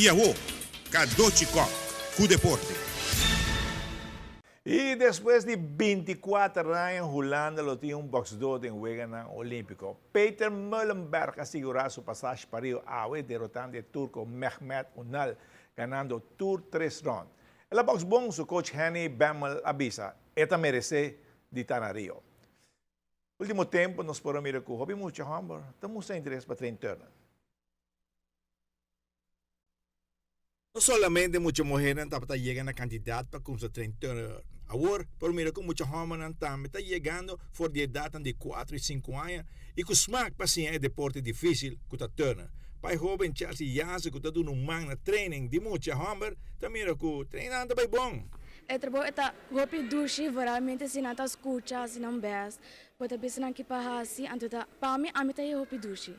I awo, Kadochi Kok ku deporte. I despues di binti kuater aña Hulanda lo tin un boksdó den Weganan Olímpiko. Peter Meulenberg a sigurá su pasashi pa Rio awe derotando e turko Mehmet Unal, ganando tur tres rònt. El a boks bon, su coach Henny Bemmel a bisa. E ta meresé di ta na Rio. Ultimo tempu nos por a mira ku hopi mucha hòmber ta mustra interes pa train turnen. No solamente mucha muhernan tabata yega na kantidat pa kumsa train turnen. Awor por mira ku mucha hòmbernan tambe ta yegando for di edatnan di kuatro i sinku aña i ku smak pa siña e deporte difísil ku ta turnen. Pa e hóben Chelsea Yaze ku ta duna un man na training di mucha hòmber ta mira ku trainnan ta bai bon. E trabou e ta hopi dushi, vooralmente si nan ta skucha, hasi nan bèst, bo ta bisa nan ki pa hasi, anto ta pa mi, ami ta e hopi dushi.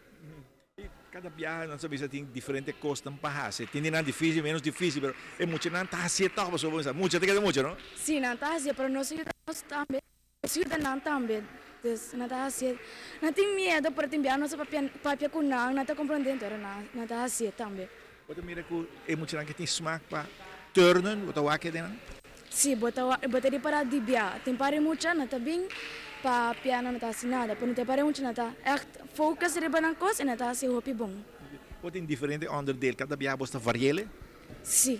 Kada biaha nos ta bisa tin diferente kosnan pa hasi. Tin di nan difísil, ménos difísil, pero e muchanan ta hasié tòg pasobra bo bisa mucha ta keda mucha, no? Sí, nan ta hasié, pero nos yuda nos tambe, nos yuda nan tambe. Dus nan ta hasié, nan tin miedu, pero tin biaha nos ta papia papia ku nan, nan ta komprondé, enton nan nan ta hasié tambe. Bo ta mira ku e muchanan ke tin smak pa turnen, bo ta wak e den nan? Sí, bo ta bo ta ripará di bia. Tin par di mucha nan ta bin papia, nan no ta hasi nada, pero tin par di mucha nan ta ègt focus riba nan kos i nan ta hasi hopi bon. Bo tin diferente onderdeel, kada biaha bo ta vari'el? Sí,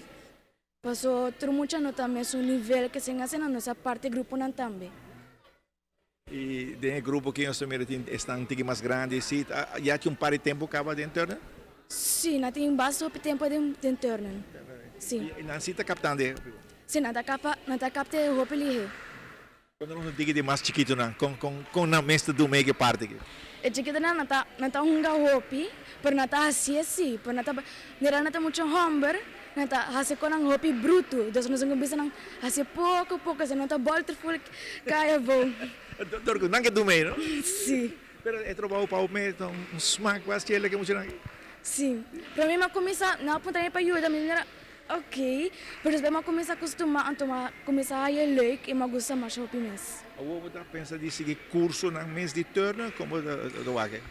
paso tur mucha no ta mesun nivel, kesen asina nos a parti gruponan tambe. I den e grupo ki nos ta mira tin esnan tiki mas grandi si ya tin un par di tempu kaba den turnen? Si, nan tin basta hopi tempu den den turnen. Si. I nan si ta kaptan de hopi bon? Si, nan ta kapa nan ta kapta e hopi lihé. Konta nos un tiki di mas chikitunan, kon kon kon nan mes ta duna e parti aki? E chikitunan nan ta nan ta hunga hopi, pero nan ta hasié si, pero nan ta mira nan ta mucha hòmber, Nan ta hasi konan hopi brutu, dus nos a bisa nan hasi poko poko, si no ta bolter ful kai abou. Dor ku nan ke dumei no? Si. Pero e trabou pa bo mes ta un smak pa hasi ke muchanan aki? Si. Prome mi a kuminsa, nan a puntra mi pa yuda, mi mira ok, pero despues mi a kuminsa kustumá anto mi a kuminsa haya leuk i mi a gusta masha hopi mes. Awor bo ta pensa di sigui kursonan mes di turner? Komo bo ta wak e?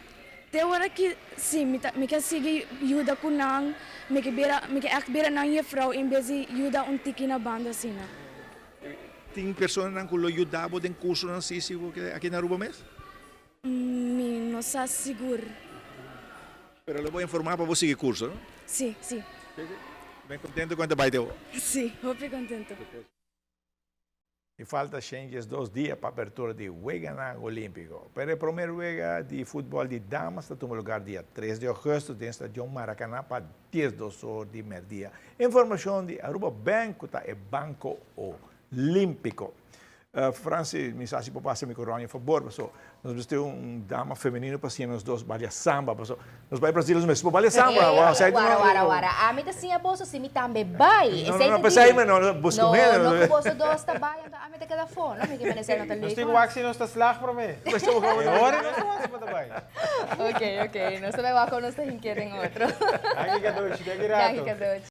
Te ora ki si mi ta mi ke sigui yuda ku nan, mi ke bira mi ke ègt bira nan jefrou en bes di yuda un tiki na banda asina. Tin personanan ku lo yuda bo den kursonan si si bo ke aki na Aruba mes? Mi no sa sigur. Pero lo bo informá pa bo sigui kurso, no? Si, si. Ben kontento ku nan ta bai te awor? Si, hopi kontento. E falta 112 dia pa apertura di Weganan Olímpiko. Pero e promer wega di futbòl di damas ta tuma lugar dia tres di ògùstùs den Stadion Maracaná pa 12 or di mèrdia. Informashon di Aruba Bank ku ta e banko olímpiko. Francis, mi sa si por pasa mi ku Ronnie fabor, paso nos mester un dama femenino pa siña nos dos balia samba, paso nos bai Brasil nos mester por balia samba. Wao, esei ta Wara, wara, wara. Ami ta siña boso si mi tambe bai. No, no, no, p'esei mi no buska un hende. No, no ku boso dos ta bai, anto ami ta keda afó. No, mi ke mester no ta leuk. Nos tin ku wak si nos ta slag promé. E ora nos ta wak si bo ta bai. Ok, ok. Nos ta bai wak kon nos ta hinkia den otro. Danki Kadochi, danki rato. Danki Kadochi.